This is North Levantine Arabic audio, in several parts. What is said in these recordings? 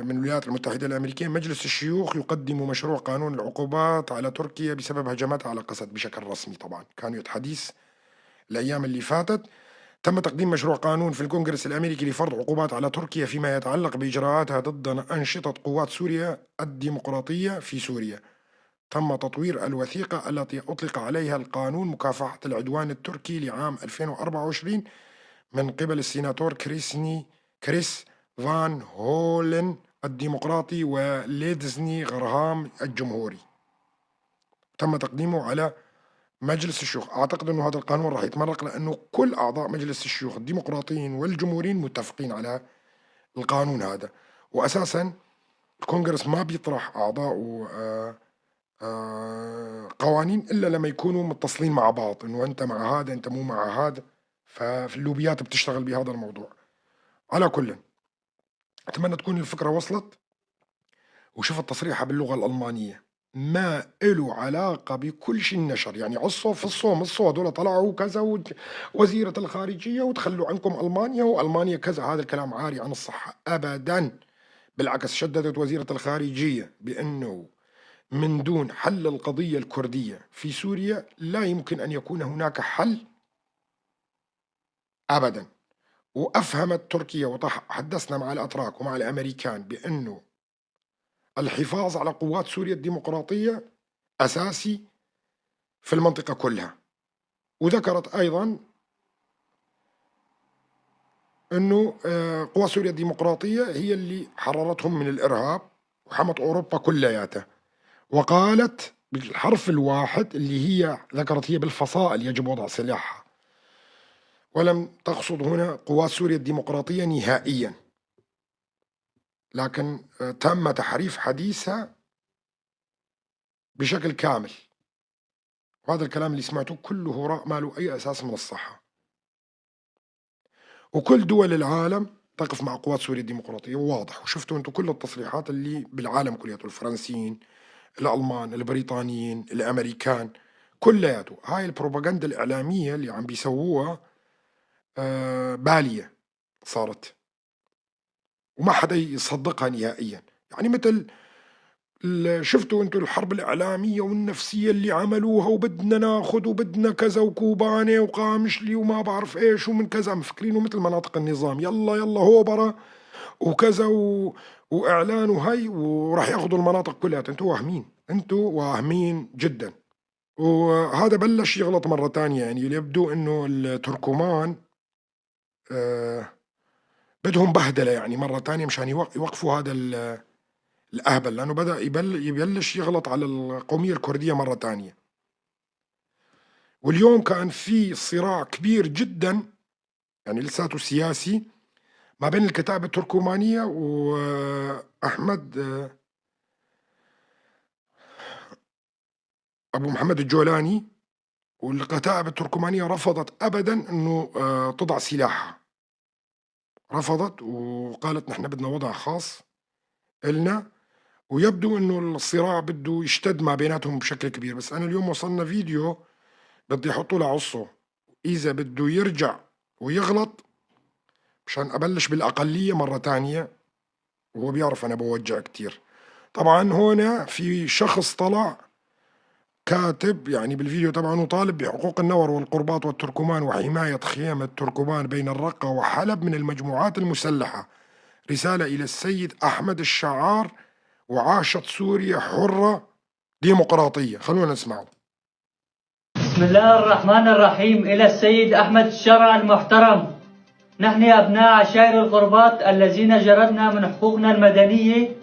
من الولايات المتحدة الأمريكية. مجلس الشيوخ يقدم مشروع قانون العقوبات على تركيا بسبب هجماتها على قسد بشكل رسمي. طبعا كانوا يتحديث الأيام اللي فاتت. تم تقديم مشروع قانون في الكونغرس الأمريكي لفرض عقوبات على تركيا فيما يتعلق بإجراءاتها ضد أنشطة قوات سوريا الديمقراطية في سوريا. تم تطوير الوثيقة التي أطلق عليها القانون مكافحة العدوان التركي لعام 2024 من قبل السيناتور كريس فان هولن الديمقراطي وليندزي غراهام الجمهوري. تم تقديمه على مجلس الشيوخ. أعتقد أنه هذا القانون راح يتمرق لأنه كل أعضاء مجلس الشيوخ الديمقراطيين والجمهوريين متفقين على القانون هذا. وأساسا الكونغرس ما بيطرح أعضاء قوانين إلا لما يكونوا متصلين مع بعض، إنه أنت مع هذا أنت مو مع هذا، ففي اللوبيات بتشتغل بهذا الموضوع. على كل أتمنى تكون الفكرة وصلت. وشفت تصريحها باللغة الألمانية ما إله علاقة بكل شيء النشر، يعني عصوا فصوا مصوا هذول طلعوا كذا وزيرة الخارجية وتخلوا عنكم ألمانيا وألمانيا كذا، هذا الكلام عاري عن الصحة أبدا. بالعكس شددت وزيرة الخارجية بأنه من دون حل القضية الكردية في سوريا لا يمكن أن يكون هناك حل أبدا. وأفهمت تركيا وتحدثنا مع الأتراك ومع الأمريكان بأنه الحفاظ على قوات سوريا الديمقراطية أساسي في المنطقة كلها. وذكرت أيضا أنه قوات سوريا الديمقراطية هي اللي حررتهم من الإرهاب وحمت أوروبا كلياتها. وقالت بالحرف الواحد اللي هي ذكرت هي بالفصائل يجب وضع سلاحها، ولم تقصد هنا قوات سوريا الديمقراطية نهائيا، لكن تم تحريف حديثها بشكل كامل. وهذا الكلام اللي سمعته كله هراء ما له أي أساس من الصحة. وكل دول العالم تقف مع قوات سوريا الديمقراطية، واضح. وشفتوا أنتم كل التصريحات اللي بالعالم كلياته، الفرنسيين، الألمان، البريطانيين، الأمريكان، كلياته. هاي البروباغندا الإعلامية اللي عم بيسووها بالية صارت، وما حدا يصدقها نهائيا. يعني مثل شفتوا انتم الحرب الإعلامية والنفسية اللي عملوها، وبدنا ناخذ وبدنا كذا وكوبانة وقامشلي وما بعرف ايش ومن كذا، مفكرينه مثل مناطق النظام، يلا يلا هوبرة وكذا وإعلان وهي، وراح ياخذوا المناطق كلها. انتوا واهمين، انتوا واهمين جدا. وهذا بلش يغلط مرة تانية. يعني يبدو انه التركمان بدهم بهدلة يعني مرة تانية مشان يوقفوا هذا الأهبل، لأنه بدأ يبلش يغلط على القومية الكردية مرة تانية. واليوم كان في صراع كبير جدا، يعني لساته سياسي، ما بين الكتائب التركمانية وأحمد أبو محمد الجولاني. والكتائب التركمانية رفضت أبدا أنه تضع سلاحها، رفضت وقالت نحن بدنا وضع خاص إلنا. ويبدو أنه الصراع بده يشتد ما بيناتهم بشكل كبير. بس أنا اليوم وصلنا فيديو بدي أحطه لعصه، إذا بده يرجع ويغلط مشان أبلش بالأقلية مرة تانية، وهو بيعرف أنا بوجع كتير. طبعا هنا في شخص طلع كاتب يعني بالفيديو طبعا وطالب بحقوق النور والقرباط والتركمان وحماية خيام التركمان بين الرقة وحلب من المجموعات المسلحة. رسالة إلى السيد أحمد الشعار، وعاشت سوريا حرة ديمقراطية. خلونا نسمعه. بسم الله الرحمن الرحيم. إلى السيد أحمد الشرع المحترم، نحن أبناء عشائر القرباط الذين جردنا من حقوقنا المدنية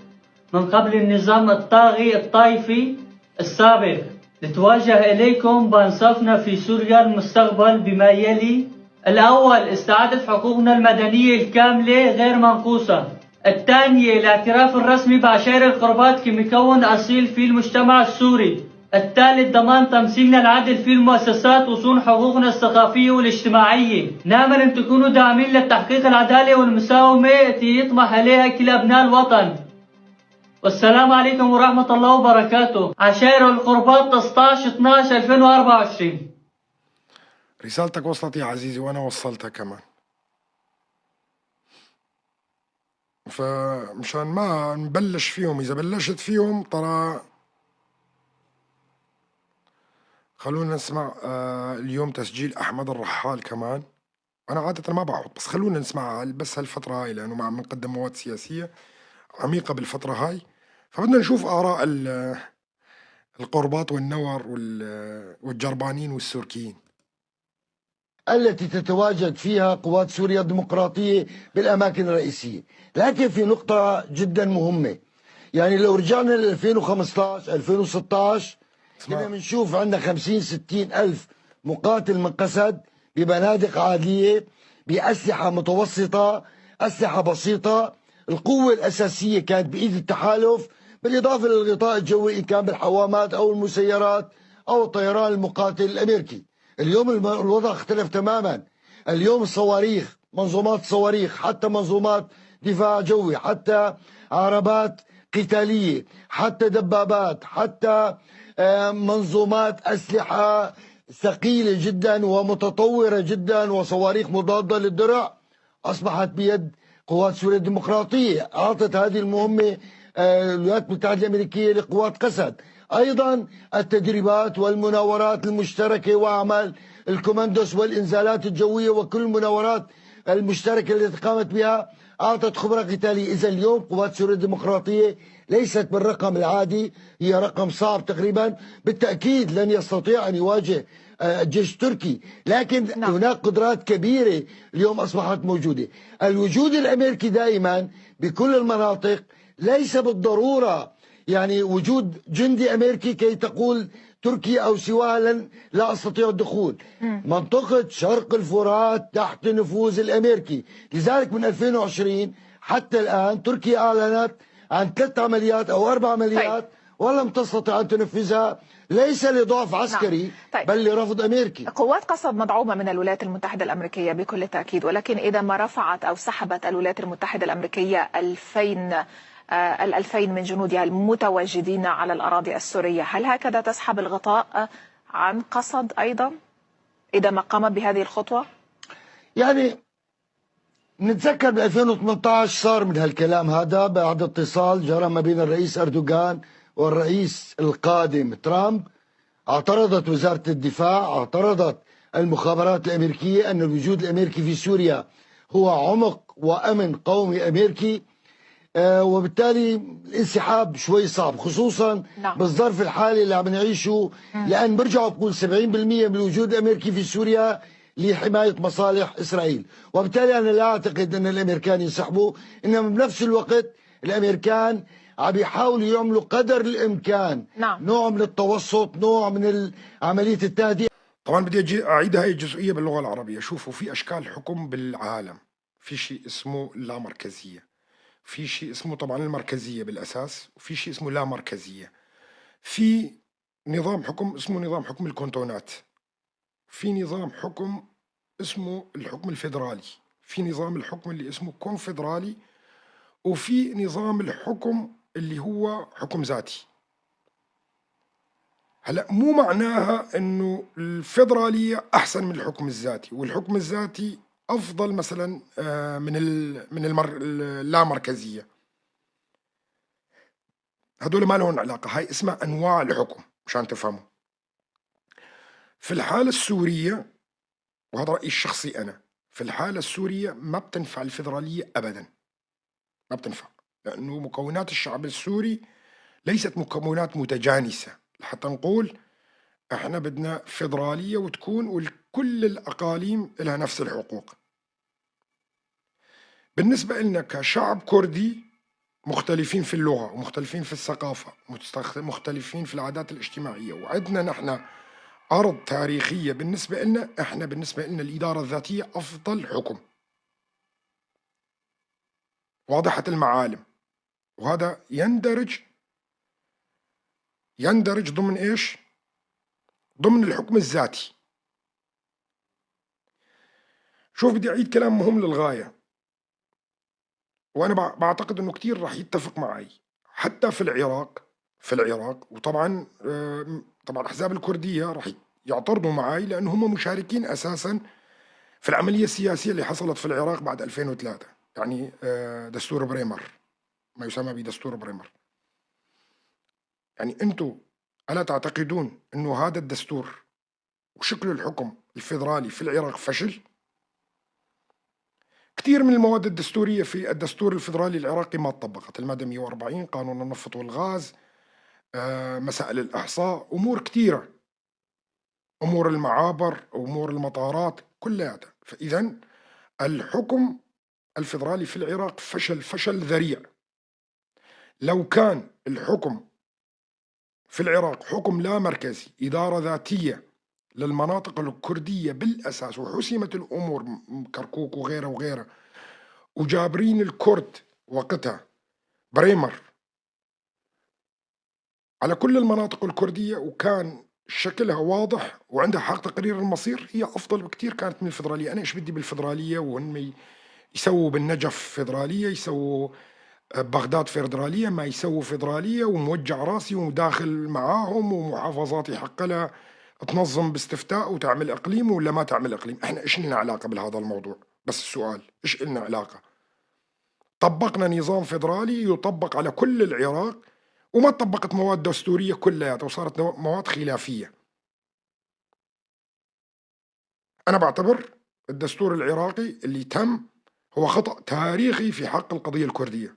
من قبل النظام الطاغي الطائفي السابق، نتوجه إليكم بأنصافنا في سوريا المستقبل بما يلي: الأول، استعادة حقوقنا المدنية الكاملة غير منقوصة. الثانية، الاعتراف الرسمي بعشائر القرباط كمكون أصيل في المجتمع السوري. الثالث، ضمان تمثيلنا العادل في المؤسسات وصون حقوقنا الثقافية والاجتماعية. نأمل أن تكونوا داعمين لتحقيق العدالة والمساومة التي يطمح إليها كل أبناء الوطن. والسلام عليكم ورحمة الله وبركاته. عشائر القرباط 19/12/2024. رسالتك وصلت يا عزيزي، وأنا وصلتها كمان. فمشان ما نبلش فيهم، إذا بلشت فيهم ترى. خلونا نسمع اليوم تسجيل أحمد الرحال كمان. أنا عادة ما بحط، بس خلونا نسمع بس هالفترة هاي، لأنه ما عم نقدم مواد سياسية عميقة بالفترة هاي، فبدنا نشوف آراء القرباط والنور والجربانين والسوركيين التي تتواجد فيها قوات سوريا الديمقراطية بالأماكن الرئيسية. لكن في نقطة جدا مهمة، يعني لو رجعنا ل 2015 2016 كنا بنشوف عندنا 50-60 ألف مقاتل من قسد ببنادق عادية، بأسلحة متوسطة، أسلحة بسيطة. القوة الأساسية كانت بإيد التحالف، بالإضافة للغطاء الجوي إن كان بالحوامات أو المسيرات أو الطيران المقاتل الأمريكي. اليوم الوضع اختلف تماما. اليوم الصواريخ، منظومات صواريخ، حتى منظومات دفاع جوي، حتى عربات قتالية، حتى دبابات، حتى منظومات أسلحة ثقيلة جدا ومتطورة جدا وصواريخ مضادة للدرع أصبحت بيد قوات سوريا الديمقراطية. أعطت هذه المهمة الولايات المتحدة الأمريكية لقوات قسد. أيضا التدريبات والمناورات المشتركة وأعمال الكوماندوس والإنزالات الجوية وكل المناورات المشتركة التي قامت بها أعطت خبرة قتالية. إذا اليوم قوات سوريا الديمقراطية ليست بالرقم العادي، هي رقم صعب تقريبا. بالتأكيد لن يستطيع أن يواجه الجيش التركي، لكن هناك قدرات كبيرة اليوم أصبحت موجودة. الوجود الأمريكي دائما بكل المناطق ليس بالضرورة يعني وجود جندي أمريكي كي تقول تركيا أو سواها لن لا أستطيع الدخول. منطقة شرق الفرات تحت النفوذ الأمريكي، لذلك من 2020 حتى الآن تركيا أعلنت عن 3 عمليات أو 4 عمليات. ولم تستطع أن تنفذها، ليس لضعف عسكري. بل لرفض أمريكي. قوات قسد مدعومة من الولايات المتحدة الأمريكية بكل تأكيد، ولكن إذا ما رفعت أو سحبت الولايات المتحدة الأمريكية 2000 من جنودها المتواجدين على الأراضي السورية، هل هكذا تسحب الغطاء عن قسد أيضا إذا ما قامت بهذه الخطوة؟ يعني نتذكر ب 2018 صار من هالكلام هذا بعد اتصال جرى ما بين الرئيس أردوغان والرئيس القادم ترامب. اعترضت وزارة الدفاع، اعترضت المخابرات الأمريكية أن الوجود الأمريكي في سوريا هو عمق وأمن قومي أمريكي، وبالتالي الانسحاب شوي صعب، خصوصا بالظرف الحالي اللي عم نعيشه، لأن برجعوا بقول 70% من الوجود الأمريكي في سوريا لحماية مصالح إسرائيل، وبالتالي أنا لا أعتقد أن الأمريكان ينسحبوا، إنما بنفس الوقت الأمريكان عم يحاولوا يعملوا قدر الإمكان نوع من التوسط، نوع من عملية التهدئة. طبعا بدي أجي أعيد هاي الجزئية باللغة العربية. شوفوا، في أشكال حكم بالعالم، في شيء اسمه لا مركزية، في شيء اسمه طبعا المركزية بالأساس، وفي شيء اسمه لا مركزية. في نظام حكم اسمه نظام حكم الكونتونات، في نظام حكم اسمه الحكم الفيدرالي، في نظام الحكم اللي اسمه كونفدرالي، وفي نظام الحكم اللي هو حكم ذاتي. هلا مو معناها انه الفيدرالية احسن من الحكم الذاتي، والحكم الذاتي افضل مثلا من اللامركزية. هدول ما لهم علاقة، هاي اسمها انواع الحكم مشان تفهموا. في الحالة السورية، وهذا رأيي الشخصي أنا، في الحالة السورية ما بتنفع الفيدرالية أبدا، ما بتنفع، لأنه مكونات الشعب السوري ليست مكونات متجانسة لحتى نقول احنا بدنا فيدرالية وتكون وكل الأقاليم لها نفس الحقوق. بالنسبة لنا كشعب كردي مختلفين في اللغة ومختلفين في الثقافة، مختلفين في العادات الاجتماعية، وعندنا نحن أرض تاريخية. بالنسبة لنا احنا، بالنسبة لنا الإدارة الذاتية أفضل حكم، واضحة المعالم، وهذا يندرج ضمن إيش؟ ضمن الحكم الذاتي. شوف، بدي أعيد كلام مهم للغاية، وأنا بعتقد أنه كتير راح يتفق معي. حتى في العراق، وطبعا طبعا الأحزاب الكردية راح يعترضوا معي لأنه هم مشاركين أساسا في العملية السياسية اللي حصلت في العراق بعد 2003. يعني دستور بريمر، ما يسمى بدستور بريمر. يعني أنتم ألا تعتقدون أنه هذا الدستور وشكل الحكم الفيدرالي في العراق فشل؟ كثير من المواد الدستورية في الدستور الفيدرالي العراقي ما طبقت، المادة 140، قانون النفط والغاز، مسائل الإحصاء، أمور كثيرة، أمور المعابر، أمور المطارات، كلها. فإذا الحكم الفيدرالي في العراق فشل فشل ذريع. لو كان الحكم في العراق حكم لا مركزي، إدارة ذاتية للمناطق الكردية بالأساس، وحسمت الأمور كركوك وغيره وغيره، وجابرين الكرد وقتها بريمر على كل المناطق الكردية، وكان شكلها واضح وعندها حق تقرير المصير، هي أفضل بكثير كانت من الفدرالية. أنا إيش بدي بالفدرالية وهم يسووا بالنجف فدرالية، يسووا بغداد فدرالية، ما يسووا فدرالية، وموجع راسي وداخل معاهم، ومحافظاتي حق لها تنظم باستفتاء وتعمل إقليم ولا ما تعمل إقليم. إحنا إيش لنا علاقة بهذا الموضوع؟ بس السؤال إيش لنا علاقة؟ طبقنا نظام فدرالي يطبق على كل العراق، وما طبقت مواد دستورية كلها، وصارت مواد خلافية. أنا بعتبر الدستور العراقي اللي تم هو خطأ تاريخي في حق القضية الكردية،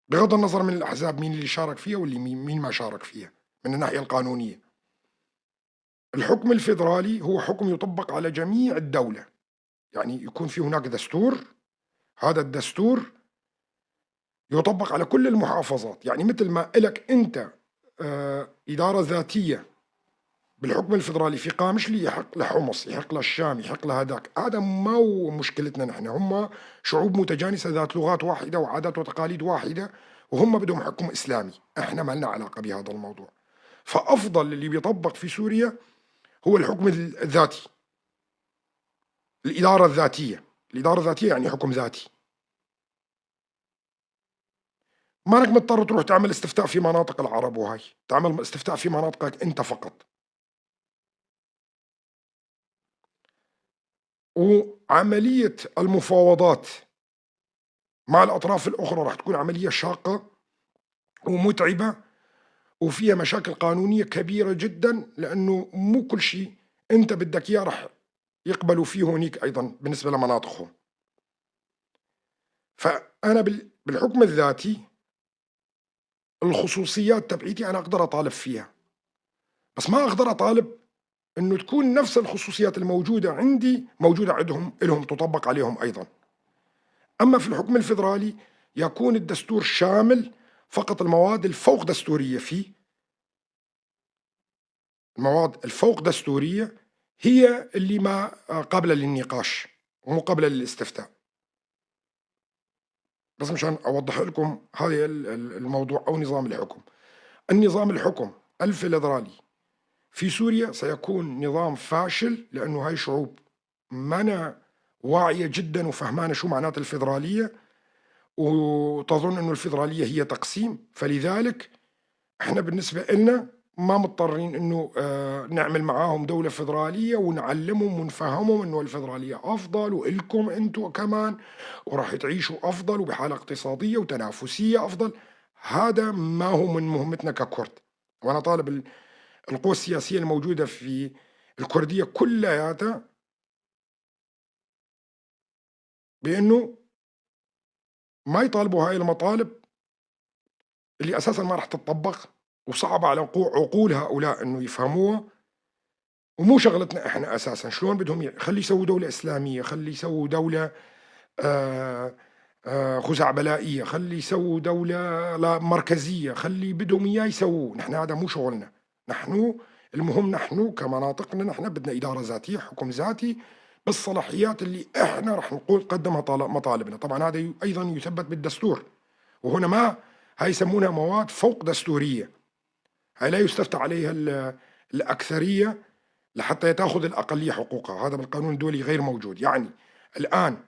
بغض النظر من الأحزاب مين اللي شارك فيها واللي مين ما شارك فيها من الناحية القانونية. الحكم الفيدرالي هو حكم يطبق على جميع الدولة، يعني يكون في هناك دستور، هذا الدستور يطبق على كل المحافظات. يعني مثل ما إلك أنت إدارة ذاتية بالحكم الفيدرالي في قامشلي، يحق لحمص، يحق للشام، يحق لهداك. هذا ما هو مشكلتنا نحن، هم شعوب متجانسة ذات لغات واحدة وعادات وتقاليد واحدة، وهم بدهم حكم إسلامي، احنا ما لنا علاقة بهذا الموضوع. فأفضل اللي بيطبق في سوريا هو الحكم الذاتي، الإدارة الذاتية. الإدارة الذاتية يعني حكم ذاتي، ما انك مضطر تروح تعمل استفتاء في مناطق العرب، وهاي تعمل استفتاء في مناطقك انت فقط. وعملية المفاوضات مع الأطراف الأخرى راح تكون عملية شاقة ومتعبة وفيها مشاكل قانونية كبيرة جدا، لأنه مو كل شيء أنت بدك إياه راح يقبلوا فيه هونيك أيضا بالنسبة لمناطقهم. فأنا بالحكم الذاتي الخصوصيات تبعيتي أنا أقدر أطالب فيها، بس ما أقدر أطالب أنه تكون نفس الخصوصيات الموجودة عندي موجودة عندهم لهم تطبق عليهم أيضا. أما في الحكم الفيدرالي يكون الدستور شامل، فقط المواد الفوق دستورية فيه، المواد الفوق دستورية هي اللي ما قابلة للنقاش ومو قابلة للاستفتاء. بس مشان أوضح لكم هذا الموضوع أو نظام الحكم. النظام الحكم الفيدرالي في سوريا سيكون نظام فاشل، لأنه هاي شعوب منا واعية جدا وفهمانة شو معنات الفيدرالية، وتظن أنه الفيدرالية هي تقسيم. فلذلك احنا بالنسبة لنا ما مضطرين أنه نعمل معاهم دولة فيدرالية ونعلمهم ونفهمهم أنه الفيدرالية أفضل وإلكم أنتوا كمان وراح تعيشوا أفضل وبحالة اقتصادية وتنافسية أفضل. هذا ما هو من مهمتنا ككرد. وأنا طالب القوى السياسية الموجودة في الكردية كلها بأنه ما يطالبوا هاي المطالب اللي أساسا ما راح تتطبق، وصعب على عقول هؤلاء أنه يفهموها، ومو شغلتنا إحنا أساسا. شلون بدهم خلي يسووا دولة إسلامية، خلي يسووا دولة خزعبلائية، خلي يسووا دولة لا مركزية، خلي بدهم إياه يسووه. نحن هذا مو شغلنا. نحن المهم نحن كمناطقنا نحن بدنا إدارة ذاتية، حكم ذاتي بالصلاحيات اللي إحنا رح نقول قدمها مطالبنا. طبعا هذا أيضا يثبت بالدستور، وهنا ما هاي يسمونها مواد فوق دستورية، هاي لا يستفتى عليها الأكثرية لحتى تأخذ الأقلية حقوقها. هذا بالقانون الدولي غير موجود. يعني الآن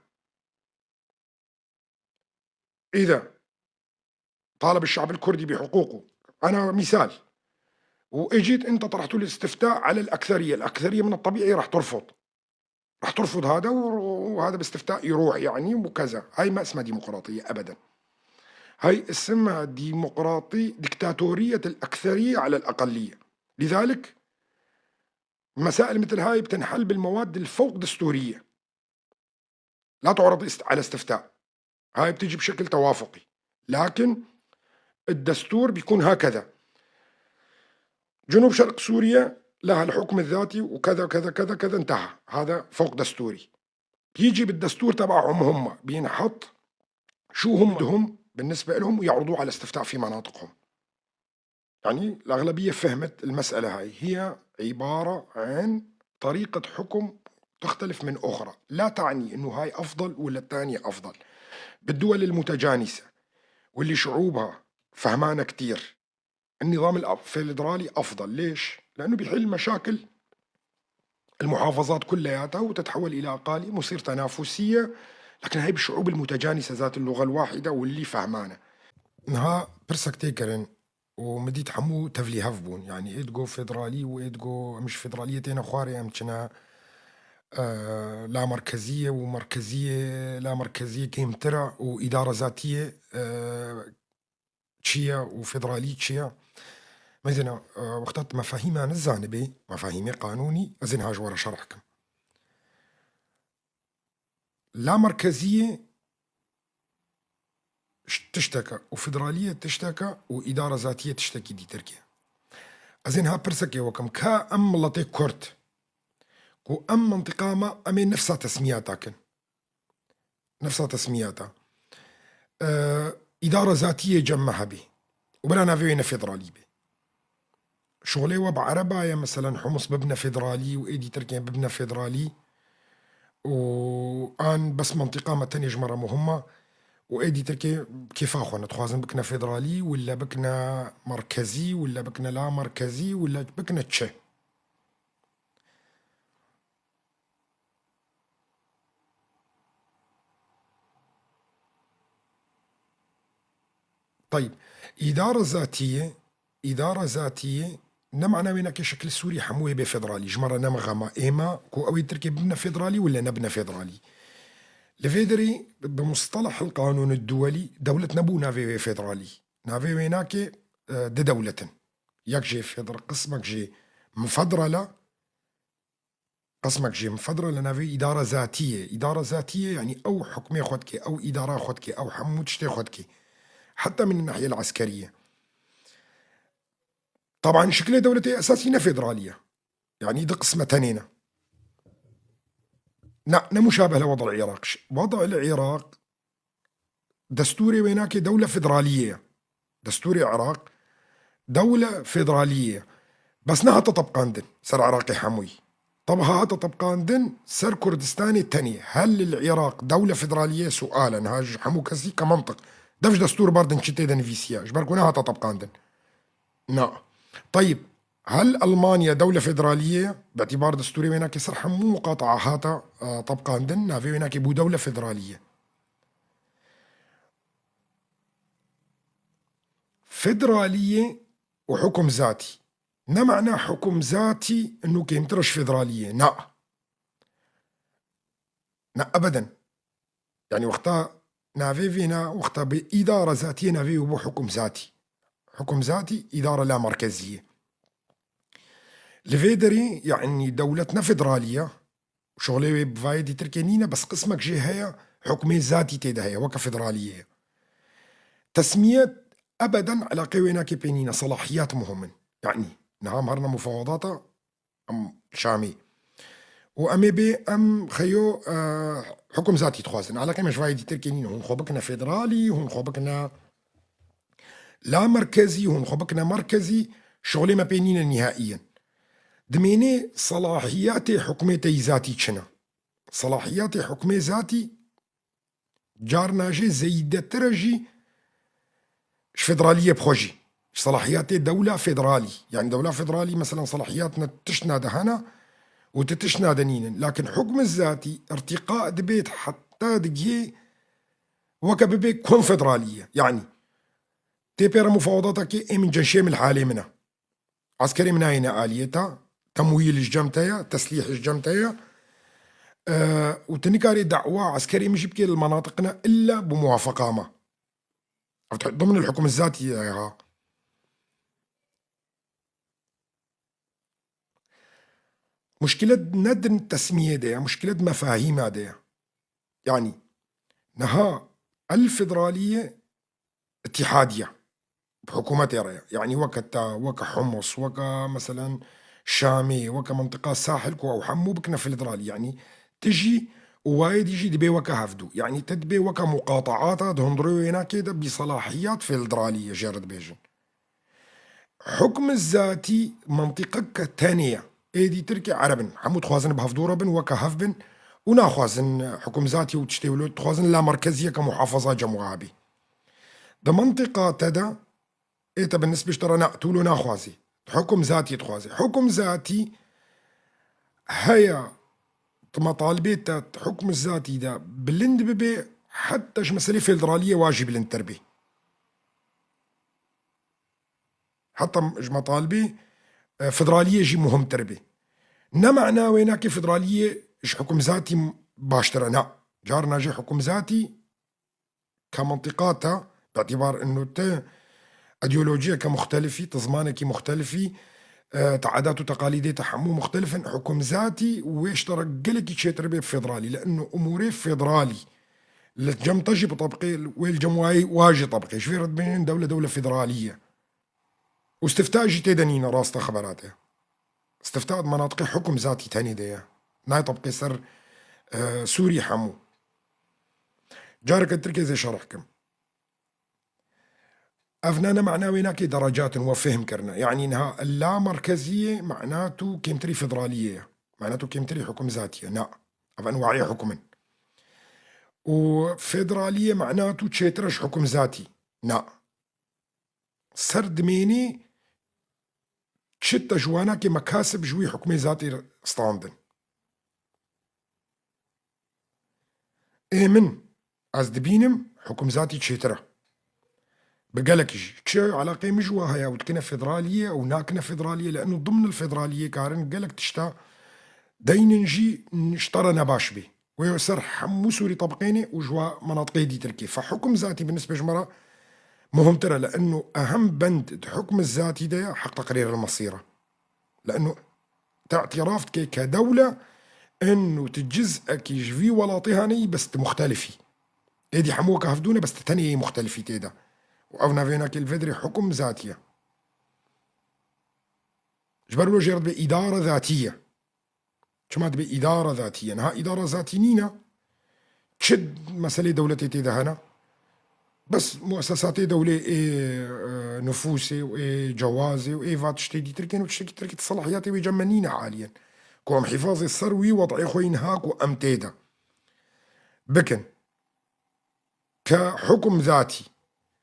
إذا طالب الشعب الكردي بحقوقه، أنا مثال، وإجيت أنت طرحت الاستفتاء على الأكثرية، الأكثرية من الطبيعي راح ترفض. رح ترفض هذا وهذا باستفتاء يروح يعني وكذا. هاي ما اسمها ديمقراطية أبدا، هاي اسمها ديمقراطية ديكتاتورية الأكثرية على الأقلية. لذلك مسائل مثل هاي بتنحل بالمواد الفوق دستورية، لا تعرض على استفتاء، هاي بتيجي بشكل توافقي، لكن الدستور بيكون هكذا: جنوب شرق سوريا لها الحكم الذاتي وكذا كذا كذا كذا، انتهى. هذا فوق دستوري، بيجي بالدستور تبعهم هم بينحط شو هم بدهم بالنسبة لهم ويعرضوه على استفتاء في مناطقهم. يعني الأغلبية فهمت المسألة هاي، هي عبارة عن طريقة حكم تختلف من أخرى، لا تعني أنه هاي أفضل ولا الثانية أفضل. بالدول المتجانسة واللي شعوبها فهمانة كتير، النظام الفيدرالي أفضل. ليش؟ لأنه بيحل مشاكل المحافظات كلياتها وتتحول إلى أقاليم ويصير تنافسية. لكن هاي بالشعوب المتجانسة ذات اللغة الواحدة واللي فهمانة. نها برسك تيكرن ومديت حمو تفلي هفبون، يعني إدجو فيدرالي وإدجو مش فيدرالية تينا خواري أمتنا لا مركزية ومركزية لا مركزية كيمترا وإدارة ذاتية تشيا وفيدرالية تشيا. مثلا وقتها مفاهيمها نزانبي مفاهيم قانوني أزين هاج ورا شرحكم. لا مركزية تشتكى وفيدرالية تشتكى وإدارة ذاتية تشتكي دي تركيا. أزين ها برسكي وكم كا أم ملتي كورت كو أم منطقة ما أمي نفسها تسمياتها نفسها تسمياتها إدارة ذاتية جمعها بي وبلا نافيوين فيدرالي بي شغلي وبعربايا مثلا حمص ببنى فيدرالي وإيدي تركيا ببنى فيدرالي وآن بس منطقة ما تانية جمرة مهمة وإيدي تركيا كيف أخونا تخوازن بكنا فيدرالي ولا بكنا مركزي ولا بكنا لا مركزي ولا بكنا تشي. طيب إدارة ذاتية، إدارة ذاتية نمعنا وينك شكل سوري حموه بفيدرالي جمرة نمغما إيما كو أوي تركي ببنا فيدرالي ولا نبنا فيدرالي. لفيدري بمصطلح القانون الدولي دولة نبو نافي فيدرالي نافي ويناك دي دولة ياك جي فيدر قسمك جي مفدرلة قسمك جي مفدرلة نافي إدارة ذاتية. إدارة ذاتية يعني أو حكمي خدك أو إدارة خدك أو حموتشتي خدك حتى من الناحية العسكرية. طبعا شكل دولتي أساسي فيدرالية يعني دي قسمة تانينا لا مشابه لوضع العراق. وضع العراق دستوري ويناك دولة فيدرالية، دستوري العراق دولة فيدرالية بس نها تطبقاندن سر عراقي حموي طبها تطبقاندن سر كردستاني الثانية. هل العراق دولة فيدرالية؟ سؤالا هاج حمو كسي كمنطق دفش دستور باردن شتي فيسيا جبركو نها تطبقاندن نعم. طيب هل ألمانيا دولة فيدرالية باعتبار دستوري ويناك سر حمو مقاطعة هاتا طبقاندن نافي ويناك بو دولة فيدرالية. فيدرالية وحكم ذاتي ما معنى حكم ذاتي انه كيمترش فيدرالية؟ لا لا ابدا. يعني وقتها نافي فينا وقتها بإدارة ذاتية نافي بو حكم ذاتي، حكم ذاتي إدارة لا مركزية. الفيدري يعني دولتنا فيدرالية شغلي بفايدي تركينينا بس قسمك جهة حكمي ذاتي تيدهيا وكفيدرالية تسمية أبدا على قوينا كيبينينا صلاحيات مهمة. يعني نعم هرنا مفاوضاتا أم شامي وأمي بي أم خيو حكم ذاتي تخوازن على قيمة فايدي تركينينا هون خو فيدرالي هون خو بكنا لا مركزي هون خو بكنا مركزي شغلي ما بينينا نهائيا. دميني صلاحيات حكمي ذاتي تشنا صلاحيات حكمي ذاتي جارناجي زيدة ترجي فيدرالية بخوجي صلاحيات دولة فيدرالي. يعني دولة فيدرالي مثلا صلاحياتنا تشنا دهنا وتتشنا دنينا، لكن حكم الذاتي ارتقاء دبيت حتى دقي وكببي كونفدرالية. يعني تيبير مفاوضاتك من جنشيم الحالي منها عسكري من هنا آليتها تمويل الجمتية تسليح الجمتية وتنكاري دعوة عسكرية مش بكل مناطقنا إلا بموافقة ما ضمن الحكم الذاتي يا مشكلة ندن التسمية دي، مشكلة مفاهيم دي. يعني نها الفيدرالية اتحادية بحكومة يعني وكتا وكا حمص وكا مثلا شامي وكا منطقة ساحل أو حمو بكنا فيدرالي، يعني تجي ووايد يجي دبي وكا هفدو، يعني تدبي وكا مقاطعات هندرو هنا كده بصلاحيات فيدرالية جرد بيجن. حكم الذاتي منطقة تانية ايدي تركي عربن حمو تخوازن بهفدو ربن وكا هفبن وناخوازن حكم ذاتي وتشتولو تخوازن لا مركزية كمحافظة جموعابي. ده منطقة تدا إيه بالنسبة اشترى نقتولو ناخوازي حكم ذاتي تخوازي حكم ذاتي هيا مطالبات حكم الذاتي ده بلند ببي حتى مسألة فيدرالية واجب للتربية حتى مطالبي فدرالية جي مهم تربي نا معناه وينك فدرالية حكم ذاتي باشترا نا جارنا جي حكم ذاتي كمنطقاتها باعتبار انه ت ايديولوجيا كمختلفة تزمانك مختلفة عادات وتقاليد تحمو مختلفة حكم ذاتي ويشترك قلك شي تربي فيدرالي لانه اموري فيدرالي الجم تجي بطبقي والجم واجي طبقي شو رد بين دولة دولة فيدرالية واستفتاء جي تدنينا راستا خبراته استفتاء مناطق حكم ذاتي تاني ديا ناي طبقي سر سوري حمو جارك التركي زي شرحكم أفنانا معناه ويناكي درجات وفهم كرنا يعني إنها اللامركزية معناته كيمتري فيدرالية معناته كيمتري حكم ذاتية نا أف أنواعي حكما وفيدرالية معناته تشيترش حكم ذاتي نا سرد ميني تشتا جوانا كي مكاسب جوي حكم ذاتي ستاندن إيه من از دبينم حكم ذاتي تشيتره بقالك تشي علاقة مجوا هيا وتكنا فيدرالية أو ناكنا فيدرالية لأنه ضمن الفيدرالية كارن قالك تشتا دين نجي نشترى نباش بي ويسر حمو سوري طبقيني وجوا مناطقي دي تركي فحكم ذاتي بالنسبة جمرة مهم ترى لأنه أهم بند حكم الذاتي ده حق تقرير المصيرة لأنه تعتراف كدولة أنه تجزء كي في ولاطيهاني بس مختلفي إيدي حموك هفدونة بس تتني مختلفي تيدا وأفنا فينا كل فدري حكم ذاتية جبرلو جرد بإدارة ذاتية شما بإدارة ذاتية نها إدارة ذاتية نينا تشد مسألة دولتي تيدا هنا بس مؤسسات دولة إيه نفوسي وإيه جوازي وإيه فاتشتي دي تركين وتشتكي تركي الصلاحيات ويجمنينا حاليا كوم حفاظ الثروي وضعي خوين هاك وأمتيدا بكن كحكم ذاتي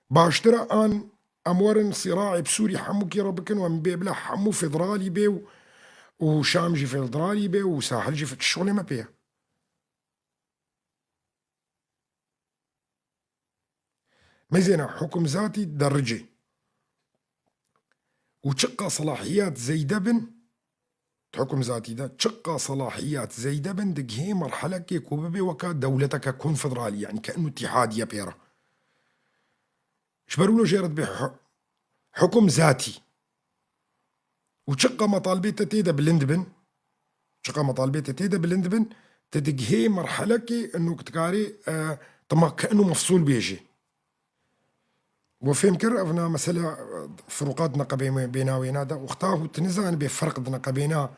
باشترا ان امورن صراعي بسوري حمو كي ربكن وام بلا حمو فيدرالي بي وشام جي فيدرالي بي وساحل جي في الشغل ما بيه مزينا حكم ذاتي درجي وتشقى صلاحيات زي دبن حكم ذاتي ده تشقى صلاحيات زي دبن دق هي مرحلة كي كوبي وكا دولتك كونفدرالية يعني كأنه اتحادية بيرا شبرولو جرد بحكم ذاتي وشقة مطالبيته تيدا بلندبن شقة مطالبيته تيدا بلندبن تدق هي مرحلة كي انه كتكاري طما كأنه مفصول بيجي وفهم كر افنا مسألة فروقات نقبي بينا وينا دا وختاه تنزان بفرق نقبينا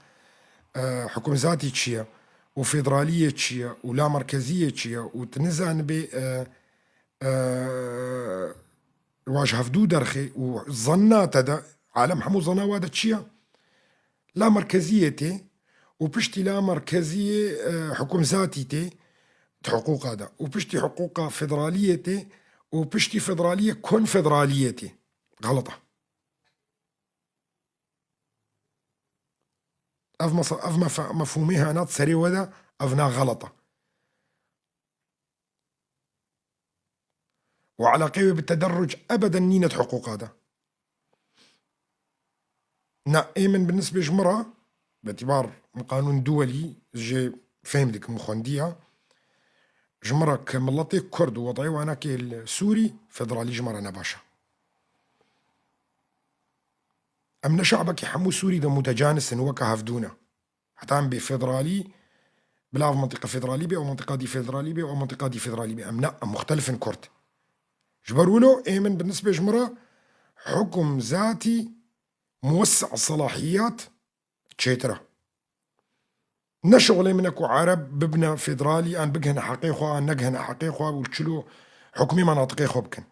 حكم ذاتي تشيا وفيدرالية تشيا ولا مركزية تشيا وتنزان ب واجه فدو درخي وظنات هذا عالم حمو ظنا وادا تشيا لا مركزية تي وبشتي لا مركزية حكم ذاتي تي حقوق هذا وبشتي حقوق فيدرالية تي وبشتي فيدرالية كونفدرالية تي غلطة أف مفهومها نات سري ودا أفنا غلطة وعلى قوي بالتدرج أبدا نينة حقوق هذا نا إيمن بالنسبة جمرة باعتبار قانون دولي جي فهم دكم خونديا جمرة ملتي كرد ووضعي وانا كي سوري فدرالي جمرة نباشا. أمنا شعبك حمو سوري ده متجانس وكا هفدونا حتى بفدرالي بلا منطقة فدرالي بي أو منطقة دي فدرالي بي أو منطقة دي فدرالي بي. أم لا مختلف كرد. جبرولو إيمن بالنسبة جمرة حكم ذاتي موسع الصلاحيات تشيترا. نشغل منك عرب ببنى فدرالي أن بقهن حقيقة أن نقهن حقيقة والشلو حكمي مناطقي خو بكن.